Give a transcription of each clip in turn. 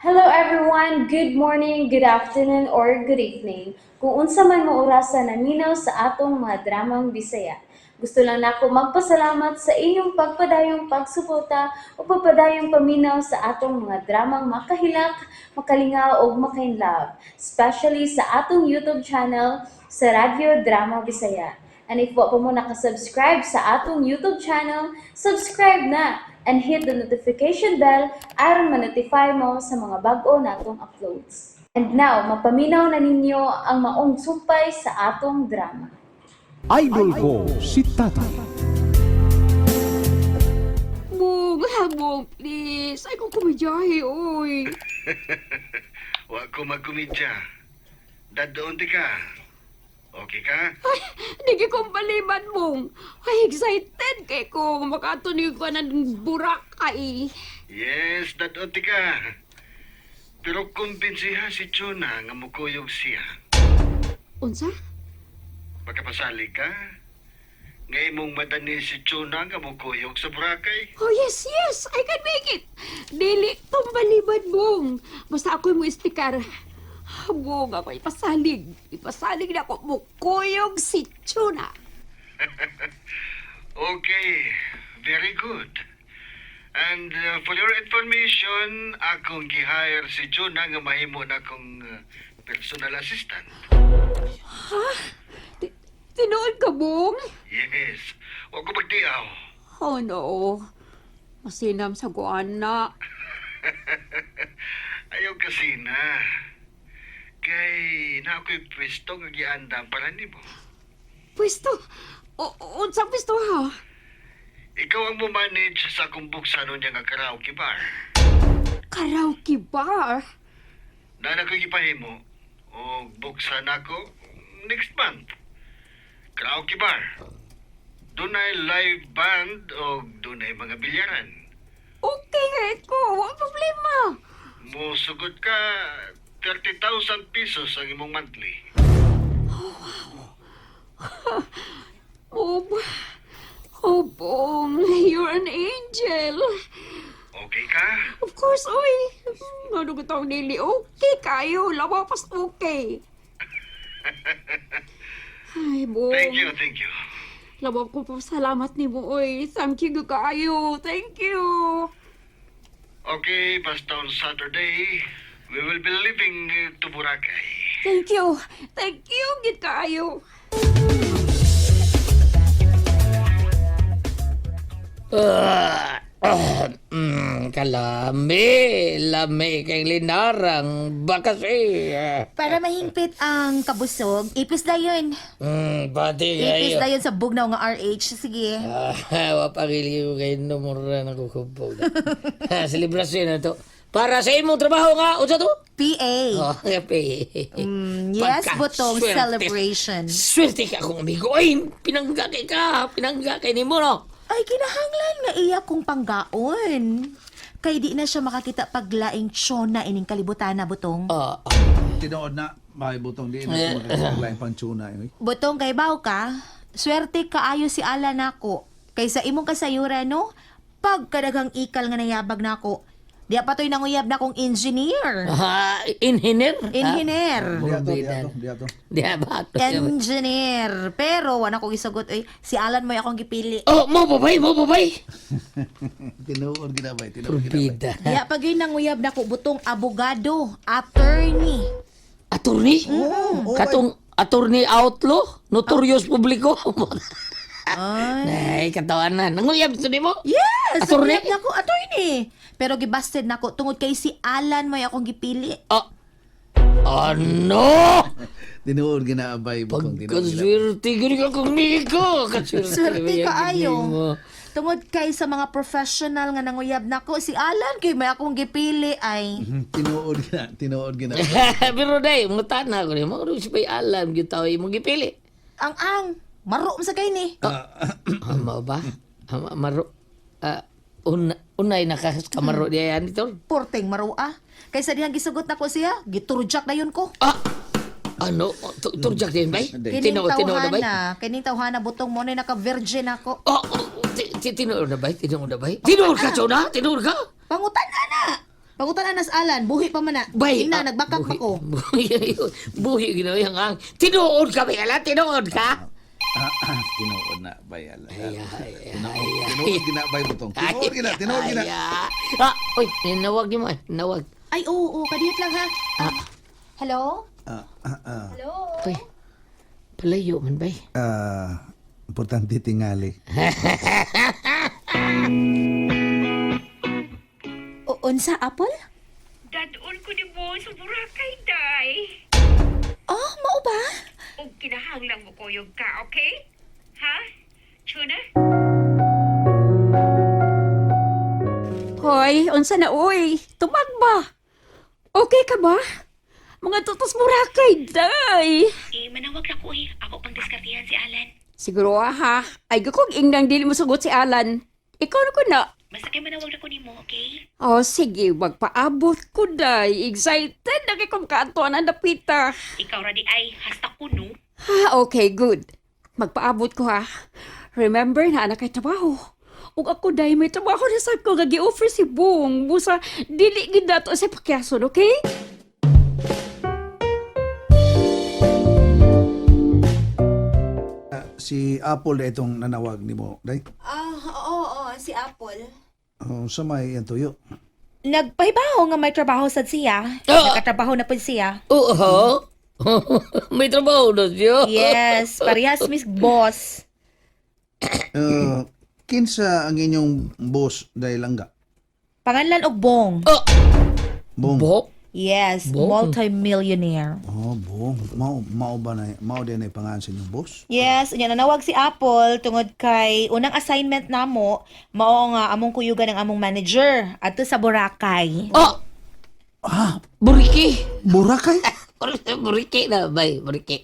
Hello everyone! Good morning, good afternoon, or good evening. Kung unsa man mo orasa naminaw sa atong mga dramang Bisaya. Gusto lang nako magpasalamat sa inyong pagpadayong pagsuporta o pagpadayong paminaw sa atong mga dramang makahilak, makalingaw ug makainlove, especially sa atong YouTube channel sa Radyo Drama Bisaya. And if wa pa mo nakasubscribe sa atong YouTube channel, subscribe na and hit the notification bell aron ma-notify mo sa mga bag-o natong uploads. And now, mapaminaw na ninyo ang maong sumpay sa atong drama. Idol ko si Tatay. Bong, bong, please. Ay, kung kumidyahe, oy. Wa ko magkomedya. Dadoon ti ka. Okay ka? Ay, di kong baliman, bong. Ay, excited kay ko. Makatuloy ko ng Boracay. Yes, dadoon ti ka. Pero kumbinsiha si Chona nga mukuyog siya. Unsa? Makapasalig ka? Ngay mong madani si Chona nga mukuyog sa Boracay? Oh, yes. I can make it. Dili tong baliman, bong. Basta ako'y mo istikar. Bong, ako ipasalig. Ipasalig na ako. Mukuyog si Chuna. Okay, very good. And for your information, akong gihire si Chona nga mahimo na akong personal assistant. Tinuod ka, bong? Yes, wa ko magdiaw. Oh, no. Masinam sa guan na. Ayaw kasi na. Kay na ako'y pwesto nga giandam para nimo. Pwesto. O, unsang pwesto ha? Ikaw ang mo-manage sa akong buksan niya nga karaoke bar. Karaoke bar. Na ako'y gipahimo o buksan ako next month. Karaoke bar. Dunay live band o dunay mga bilyaran. Okay kay ko, wa problema. Musugot ka 30,000 pesos ang imong monthly. Oh, oh, Bong, you're an angel. Okay ka? Of course, oy. Ano ko tong dili? Okay kayo, lawa pas okay. Ay, Bong. Thank you, thank you. Lawa ko po salamat ni mo, oy. Thank you kaayo. Thank you. Okay, basta on Saturday, we will be leaving to Boracay. Thank you. Thank you, gid kaayo. Ah, kalami, lami kay linarang bakasi. Para mahingpit ang kabusog, ipis na yun. Pati Ipis kayo. na yun sa bugnaw nga RH. Sige. Ah, wapagili ko kay numura na kukupog. Selebrasyon na to. Para sa imong trabaho nga, unsa to? PA. Oh, kape. Yes, Pagka- butong swerte. celebration. Swerte ka akong amigo. Ay, pinangga kay ka. Pinangga kay nimo, no? Ay, kinahanglan nga iya kong panggaon. Kay di na siya makakita paglaing tsona ining kalibutan na, butong. Ah, Tinuod na, may butong di na kumakain pang tuna. Eh. Butong kay baw ka, swerte kaayo si Alan nako. Kaysa imong kasayura, no? Pagkadaghang ikal nga nayabag nako. Di pa to'y nanguyab na kong engineer. ah, engineer? Engineer. Di ato, di Morbida. ato, di ato. Di ba? Engineer. Pero wala ko isugot oy. Si Alan mo akong gipili. Oh, mo babay, mo babay. Tinuod ginabay, tinuod ginabay. Purbida. Diya pag yun nanguyab na ko butong abogado, attorney. Attorney? Oh, Katong attorney outlaw? Notorious publico? Ay. Nay, katawan na. Nanguyab sa nimo? Yes, Attorney? nanguyab na ko attorney. Pero gibasted na ko tungod kay si Alan mo akong gipili. Ah, ano? Tinuod ginabay, butong tinuod ginabay. Pagkaswerte gani ka kong Nico. Kaswerte Swerte ba ka yan ayo. nimo? Tungod kay sa mga professional nga nanguyab na ko si Alan kay may akong gipili ay. Tinuod gina, tinuod ginabay. Pero day, mutan na ako nimo. Ano si pay alam gyud tao imong gipili. Ang maro man sa kay ni. Ah, mao ba? Ah, maro. Ah, unay nakakamaro diya yan ito. Porteng maroa. Kaysa dihang gisugot na ko siya, giturjak na yun ko. Ah, ano? Turjak din bay? Kining Tinuod tinuod na bay? tawhana, kining tawhana butong mo na naka-virgin ako. Oh, tinuod na bay? Tinuod na bay? Tinuod ka, Chona? Tinuod ka? Pangutan ana. Pangutan anas Alan, buhi pa man na. Bay, Ina, ah, nagbakak pa buhi- ko. Buhi, buhi, ginawa yung ang. Tinuod ka, bay, ala, tinuod ka. Tinuod na bay ala. Ay, ay, ay, Tinuod gina bay butong. Tinuod gina, tinuod gina. Ay, ah. Ah, oy, nawag niyo mo, eh, nawag. Ay, oo, oo, kadiyot lang ha. Ah. Hello? Ah, ah, ah. Hello? Uy, palayo man, bay. Ah, importante tingali. O, unsa, Apple? Dadon ko ni mo sa Boracay, day. Oh, mao ba? Og kinahanglan mo kuyog ka, okay? Ha? Tuna? Hoy, unsa na oy? Tumag ba? Okay ka ba? Mga tutos Boracay, day. Eh, manawag na ko eh. Ako pang diskartihan si Alan. Siguro ah, ha. Ay kung ingnang dili mo sugot si Alan. Ikaw na ko na. Basta kay manawag na ko nimo, okay? Oh, sige, magpaabot ko, day. Excited na kay kung kaantuan ang dapita. Ikaw ra di ay, hasta ko no. Ah, okay, good. Magpaabot ko ha. Remember na anak kay trabaho. Ug ako dahil may trabaho na sa ko nga gi-offer si Bong. Busa, dili gid nato sa pakyason, okay? Si Apple na itong nanawag nimo, day. Ah, oo, oo, si Apple. Oh, sa may ang tuyo. Nagpahibaw nga may trabaho sad siya. Ah! Nakatrabaho na pud siya. Oo. May trabaho na siya. Yes, parehas miss boss. Kinsa ang inyong boss dahil langga? Panganlan og Bong. Oh, Bong. bo. Yes, Bong. multi-millionaire. Oh, bong. Mao mao ba na mao din ay pangalan sa inyong boss? Yes, unya nanawag si Apple tungod kay unang assignment namo mao nga among kuyugan ang among manager adto sa Boracay. Oh. Ah, buriki. Boracay. Buriki na, bay, buriki.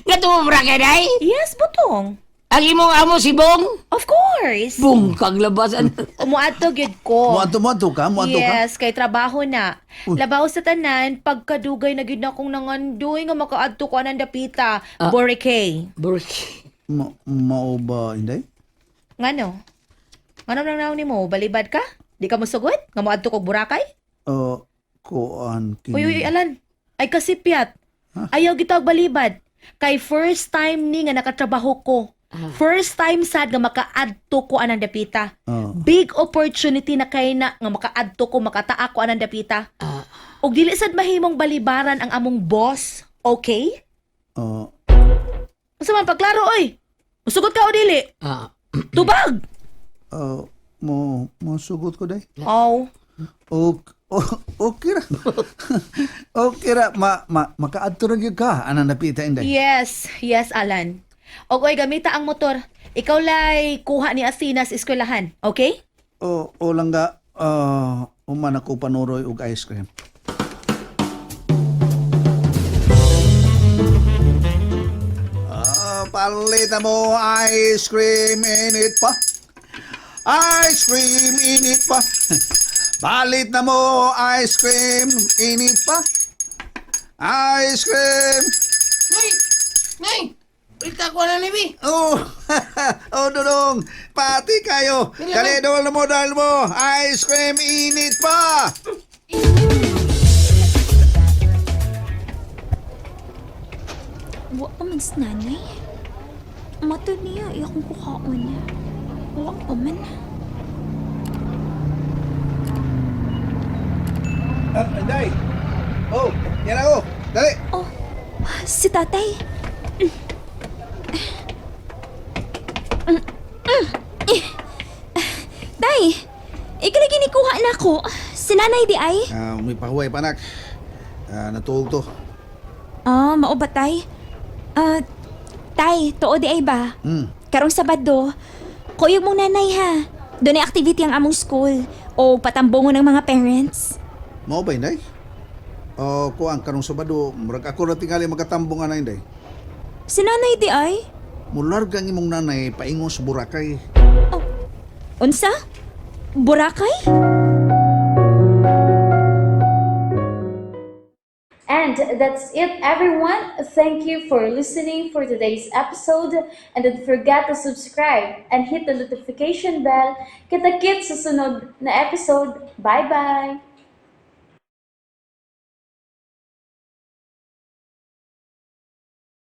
Nga mo Boracay, day? Yes, butong. Ang imong amo si Bong? Of course. Bong kang labasan. Umuadto gyud ko. Muadto muadto ka, muadto ka. Yes, kay trabaho na. Labaw sa tanan, pagkadugay na gyud na akong nangandoy nga makaadto ko anang dapita, Boracay. Buriki. Mao ba inday? Ngano? Ngano nang naon nimo? Balibad ka? Di ka mosugot? Nga moadto kog Boracay? Kuan kini. Uy, uy, uy, Alan. Ay kasipyat. Ayaw gitawag balibad. Kay first time ni nga nakatrabaho ko. First time sad nga makaadto ko anang dapita. Oh. Big opportunity na kay na nga makaadto ko, makataa ko anang dapita. Og dili sad mahimong balibaran ang among boss, okay? Oh, Unsa man pagklaro oy? Musugot ka o dili? Ah, Tubag. oh, mo mo sugot ko day. Oh. Ok, oh, okay ra. Okay ra ma, ma makaadto ra gyud ka anang napita inday. Yes, yes Alan. Og oy gamita ang motor. Ikaw lay kuha ni Athena sa eskwelahan, okay? O o langga uman ako panuroy og ice cream. Ah, palita mo ice cream init pa. Ice cream init pa. Palit na mo ice cream init pa. Ice cream. Nay! Nay! Balita ko na ni Bi. Oh, oh Dudong, pati kayo. Kalidol na mo dahil mo. Ice cream init pa. Wa pa man si nanay. Matod niya, iya akong kukaon. Wa pa man. Ah, Inday. Oh, yan ako. Dali. Oh, si tatay. Tay, ikalagi ni kuha na ako. Si nanay di ay. Ah, may pahuway panak. Ah, natuog to. Ah, mao ba tay? Ah, tay, tuo di ay ba? Karong Sabado, kuyog mong nanay ha. Doon ay activity ang among school o patambongon ng mga parents. Mao ba Inday? Oh, kuang karong Sabado, murag ako ra tingali magatambong ana Inday. Si nanay di ay? Mularga ang imong nanay paingon sa Boracay. Unsa? Boracay? And that's it, everyone. Thank you for listening for today's episode. And don't forget to subscribe and hit the notification bell. Kita-kits sa sunod na episode. Bye-bye!